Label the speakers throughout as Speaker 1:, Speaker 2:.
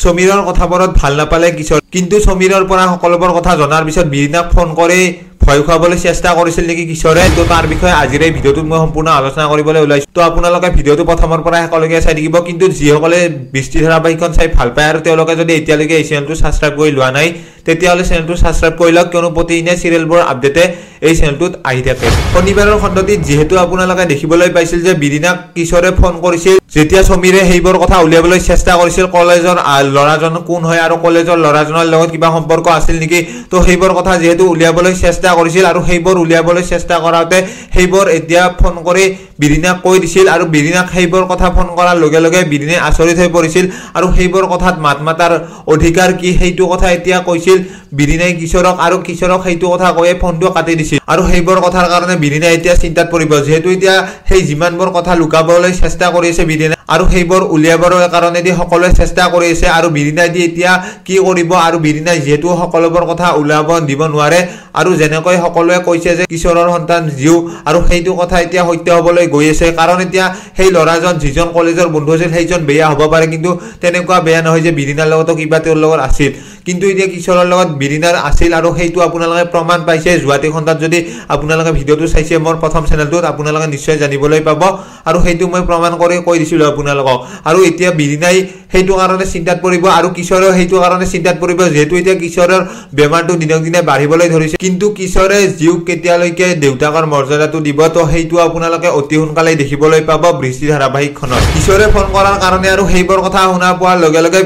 Speaker 1: সমীৰৰ কথাবোৰত ভাল নাপালে কিশোৰ, কিন্তু সমীৰৰ পৰা সকলোবোৰ কথা জনাৰ পিছত বিৰিণাক ফোন কৰি ভয় খুৱাবলৈ চেষ্টা কৰিছিল নেকি কিশোৰে, তো তাৰ বিষয়ে আজিৰ এই ভিডিঅ'টোত মই সম্পূৰ্ণ আলোচনা কৰিবলৈ ওলাইছোঁ। তো আপোনালোকে ভিডিঅ'টো প্ৰথমৰ পৰা শেষলৈকে চাই থাকিব। কিন্তু যিসকলে বৃষ্টি ধাৰাবাহিকখন চাই ভাল পায় আৰু তেওঁলোকে যদি এতিয়ালৈকে এই চেনেলটো ছাবস্ক্ৰাইব কৰি লোৱা নাই, তেতিয়াহ'লে চেনেলটো ছাবস্ক্ৰাইব কৰি লওক, কিয়নো প্ৰতিদিনে চিৰিয়েলবোৰৰ আপডেটে এই চেনেলটোত আহি থাকে। শনিবাৰৰ খণ্ডটিত যিহেতু আপোনালোকে দেখিবলৈ পাইছিল যে বিৰিণাক কিশোৰে ফোন কৰিছিল, যেতিয়া সমীৰে সেইবোৰ কথা উলিয়াবলৈ চেষ্টা কৰিছিল, কলেজৰ ল'ৰাজন কোন হয় আৰু কলেজৰ ল'ৰাজনৰ লগত কিবা সম্পৰ্ক আছিল নেকি, তো সেইবোৰ কথা যিহেতু উলিয়াবলৈ চেষ্টা কৰিছিল আৰু সেইবোৰ উলিয়াবলৈ চেষ্টা কৰাওঁতে সেইবোৰ এতিয়া ফোন কৰি বিৰিণাক কৈ দিছিল আৰু বিৰিণাক সেইবোৰ কথা ফোন কৰাৰ লগে লগে বিৰিণাই আচৰিত হৈ পৰিছিল আৰু সেইবোৰ কথাত মাত মাতাৰ অধিকাৰ কি সেইটো কথা এতিয়া কৈছিল বিৰিণাই কিশোৰক আৰু কিশোৰক সেইটো কথা কৈয়ে ফোনটো কাটি দিছিল। আৰু সেইবোৰ কথাৰ কাৰণে বিৰিণাই এতিয়া চিন্তাত পৰিব, যিহেতু এতিয়া সেই যিমানবোৰ কথা লুকাবলৈ চেষ্টা কৰি আছে বিৰিণাই আৰু সেইবোৰ উলিয়াবৰ কাৰণে দি সকলোৱে চেষ্টা কৰি আছে আৰু বিৰিণাই দি এতিয়া কি কৰিব আৰু বিৰিণাই যিহেতু সকলোবোৰ কথা উলিয়াব দিব নোৱাৰে আৰু যেনেকৈ সকলোৱে কৈছে যে কিশোৰৰ সন্তান জীউ আৰু সেইটো কথা এতিয়া সত্য হ'বলৈ গৈ আছে। কাৰণ এতিয়া সেই ল'ৰাজন যিজন কলেজৰ বন্ধু আছিল সেইজন বেয়া হ'ব পাৰে, কিন্তু তেনেকুৱা বেয়া নহয় যে বিৰিণাৰ লগতো কিবা তেওঁৰ লগত আছিল, কিন্তু এতিয়া কিশোৰৰ লগত বিৰিণাৰ আছিল আৰু সেইটো আপোনালোকে প্ৰমাণ পাইছে। যোৱাটি খণ্ডত যদি আপোনালোকে ভিডিঅ'টো চাইছে মোৰ প্ৰথম চেনেলটোত, আপোনালোকে নিশ্চয় জানিবলৈ পাব আৰু সেইটো মই প্ৰমাণ কৰি কৈ দিছিলোঁ আপোনালোকক। আৰু এতিয়া বিৰিণাই সেইটো কাৰণে চিন্তাত পৰিব আৰু কিশোৰেও সেইটো কাৰণে চিন্তাত পৰিব, যিহেতু এতিয়া কিশোৰৰ বেমাৰটো দিনক দিনে বাঢ়িবলৈ ধৰিছে। কিন্তু কিশোৰে জীউক কেতিয়ালৈকে দেউতাকৰ মৰ্যাদাটো দিব, তো সেইটো আপোনালোকে অতি সোনকালেই দেখিবলৈ পাব বৃষ্টি ধাৰাবাহিকখনত। কিশোৰে ফোন কৰাৰ কাৰণে আৰু সেইবোৰ কথা শুনা পোৱাৰ লগে লগে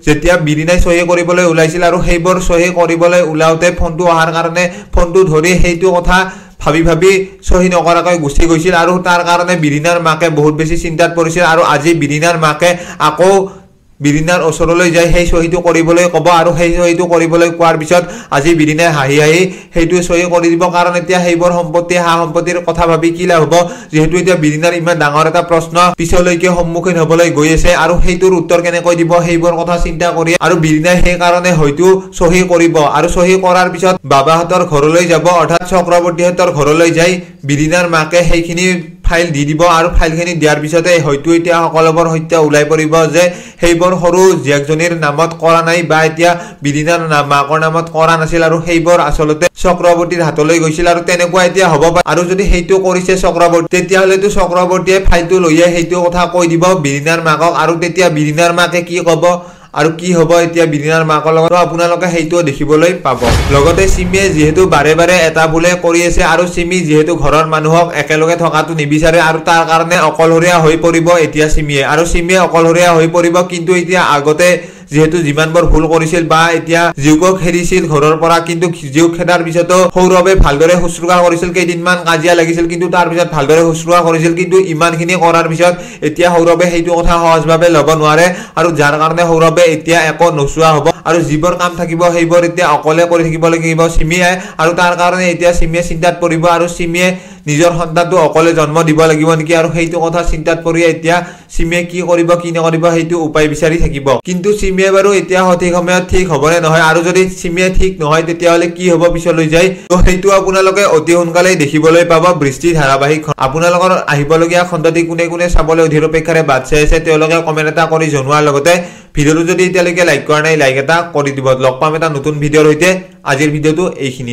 Speaker 1: যেতিয়া বিৰিণাই চহী কৰিবলৈ ওলাইছিল আৰু সেইবোৰ চহী কৰিবলৈ ওলাওঁতে ফোনটো অহাৰ কাৰণে ফোনটো ধৰি সেইটো কথা ভাবি ভাবি চহী নকৰাকৈ গুচি গৈছিল আৰু তাৰ কাৰণে বিৰিণাৰ মাকে বহুত বেছি চিন্তাত পৰিছিল। আৰু আজি বিৰিণাৰ মাকে আকৌ বিৰিণাৰ ওচৰলৈ যাই সেই চহীটো কৰিবলৈ ক'ব আৰু সেই চহীটো কৰিবলৈ কোৱাৰ পিছত আজি বিৰিণাই হাঁহি হাঁহি সেইটো চহী কৰি দিব। কাৰণ এতিয়া সেইবোৰ সম্পত্তি সা সম্পত্তিৰ কথা ভাবি কি লাভ হ'ব, যিহেতু এতিয়া বিৰিণাৰ ইমান ডাঙৰ এটা প্ৰশ্ন পিছলৈকে সন্মুখীন হ'বলৈ গৈ আছে আৰু সেইটোৰ উত্তৰ কেনেকৈ দিব সেইবোৰ কথা চিন্তা কৰি আৰু বিৰিণাই সেইকাৰণে হয়তো চহী কৰিব আৰু চহী কৰাৰ পিছত বাবাহঁতৰ ঘৰলৈ যাব, অৰ্থাৎ চক্ৰৱৰ্তীহঁতৰ ঘৰলৈ যাই বিৰিণাৰ মাকে সেইখিনি ফাইল দি দিব আৰু ফাইলখিনি দিয়াৰ পিছতে হয়তো এতিয়া সকলোবোৰ সত্য ওলাই পৰিব যে সেইবোৰ সৰু জীয়েকজনীৰ নামত কৰা নাই বা এতিয়া বিৰিণাৰ মাকৰ নামত কৰা নাছিল আৰু সেইবোৰ আচলতে চক্ৰৱৰ্তীৰ হাতলৈ গৈছিল আৰু তেনেকুৱা এতিয়া হ'ব পাৰে। আৰু যদি সেইটো কৰিছে চক্ৰৱৰ্তী, তেতিয়াহ'লেতো চক্ৰৱৰ্তীয়ে ফাইলটো লৈয়ে সেইটো কথা কৈ দিব বিৰিণাৰ মাকক আৰু তেতিয়া বিৰিণাৰ মাকে কি ক'ব আৰু কি হ'ব এতিয়া বিৰিণাৰ মাকৰ লগত আপোনালোকে সেইটোও দেখিবলৈ পাব। লগতে চিমিয়ে যিহেতু বাৰে বাৰে এটা ভুলে কৰি আছে আৰু চিমি যিহেতু ঘৰৰ মানুহক একেলগে থকাটো নিবিচাৰে আৰু তাৰ কাৰণে অকলশৰীয়া হৈ পৰিব এতিয়া চিমিয়ে আৰু চিমিয়ে অকলশৰীয়া হৈ পৰিব। কিন্তু এতিয়া আগতে যিহেতু যিমানবোৰ ভুল কৰিছিল বা এতিয়া জীউকক খেদিছিল ঘৰৰ পৰা, কিন্তু জীউক খেদাৰ পিছতো সৌৰভে ভালদৰে শুশ্ৰূষা কৰিছিল, কেইদিনমান কাজিয়া লাগিছিল কিন্তু তাৰ পিছত ভালদৰে শুশ্ৰূষা কৰিছিল। কিন্তু ইমানখিনি কৰাৰ পিছত এতিয়া সৌৰভে সেইটো কথা সহজভাৱে ল'ব নোৱাৰে আৰু যাৰ কাৰণে সৌৰভে এতিয়া একো নোচোৱা হ'ব আৰু যিবোৰ কাম থাকিব সেইবোৰ এতিয়া অকলে কৰি থাকিব লাগিব চিমিয়ে আৰু তাৰ কাৰণে এতিয়া চিমিয়ে চিন্তাত পৰিব আৰু চিমিয়ে নিজৰ সন্তানটো অকলে জন্ম দিব লাগিব নেকি আৰু সেইটো কথা চিন্তাত পৰি এতিয়া চিমিয়ে কি কৰিব কি নকৰিব সেইটো উপায় বিচাৰি থাকিব। কিন্তু চিমিয়ে বাৰু এতিয়া সঠিক সময়ত ঠিক হ'বনে নহয় আৰু যদি চিমিয়ে ঠিক নহয় তেতিয়াহ'লে কি হ'ব পিছলৈ যায়, তো সেইটো আপোনালোকে অতি সোনকালেই দেখিবলৈ পাব বৃষ্টি ধাৰাবাহিকখন। আপোনালোকৰ আহিবলগীয়া খণ্ডটি কোনে কোনে চাবলৈ অধীৰ অপেক্ষাৰে বাট চাই আছে তেওঁলোকে কমেণ্ট এটা কৰি জনোৱাৰ লগতে ভিডিঅ'টো যদি এতিয়ালৈকে লাইক কৰা নাই লাইক এটা কৰি দিব। লগ পাম এটা নতুন ভিডিঅ'ৰ সৈতে। আজিৰ ভিডিঅ'টো এইখিনিয়ে।